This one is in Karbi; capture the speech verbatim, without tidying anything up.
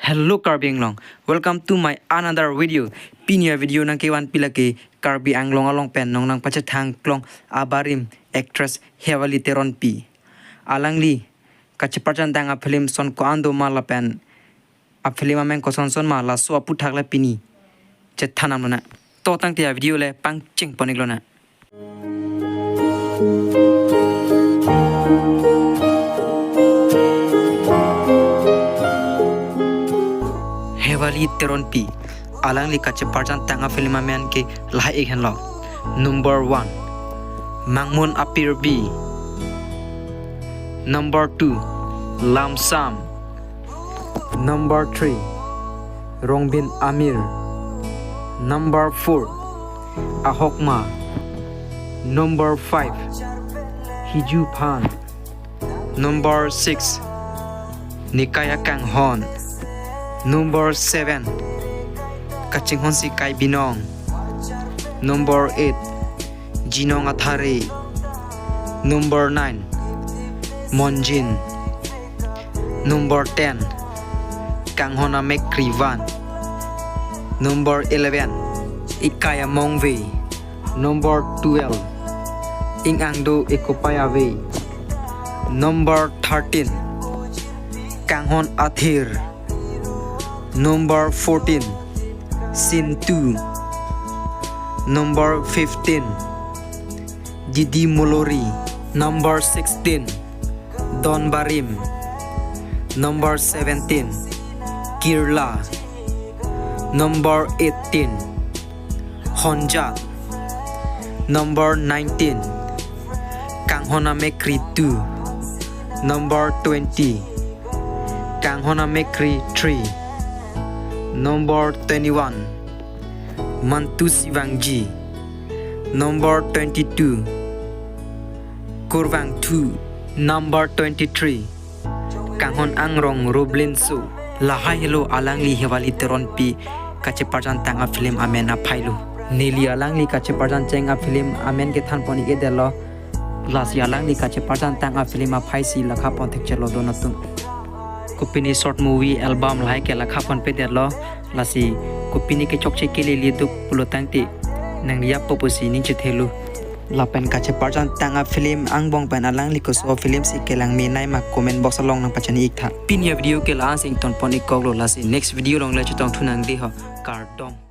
Hello Karbi Anglong, welcome to my another video. Pini a-video nangkevanpi lake Karbi Anglong along pen nongnang pachethang klong abarim actress Hewali Teronpi. Alangli kacheparjan tang a-film son ko-an do ma lapen a-film amen koson son ma, laso aputhak le pini chethan nang lonang. To tangte a-video le pangcheng pon ik lonang. Hewali Teronpi, alangli kacheparjan tang a-film amen ke lahai ik henlo. Number one, Mangmun Apirbi. Number two, Lamsam. Number three, Rongbin Amir. Number four, Ahokma. Number five, Hiju Phan. Number six, Nikai Akanghon. Number seven, Kachinghonsi Kai Binong. Number eight, Jinong Athare. Number nine, Monjin. Number ten, Kanghon Amek Kri Van. Number eleven, Ikai Amongve. Number twelve, Ing Angdo Ekopai Ave. Number thirteen, Kanghon Athir. Number fourteen, Sintu. Number fifteen, Didi Molori. Number sixteen, Don Barim. Number seventeen, Kirla. Number eighteen, Honjat. Number nineteen, Kanghon Amek Kri Two. Number twenty, Kanghon Amek Kri Three. Number twenty-one, Mantu Sivangji. Number twenty-two, Kurvangthu. Number twenty-three, Kanghon Angrong Roblinso. Lahai helo alangli Hewali Teronpi kacheparjan tang a-film amen aphai lo. Neli alangli kacheparjan tang a-film amen kethan pon ik-edetlo. Lasi alangli kacheparjan tang a-film aphai si lakha pon thekchelo don atum. Kopine short movie album lahai ke lakha ponpedetlo. Lasi kopine kechokche kelele duk pulo tangte nangli yappo pusi ning chethelo. Lapen kacheparjan tang a-film angbong pen alangli koso film si kelang me nai ma comment box along nangpachini ik tha. Pini a-video ke la-an si ington pon ik koklo, lasi next video along le chetongthu nang dei ho. Kardom.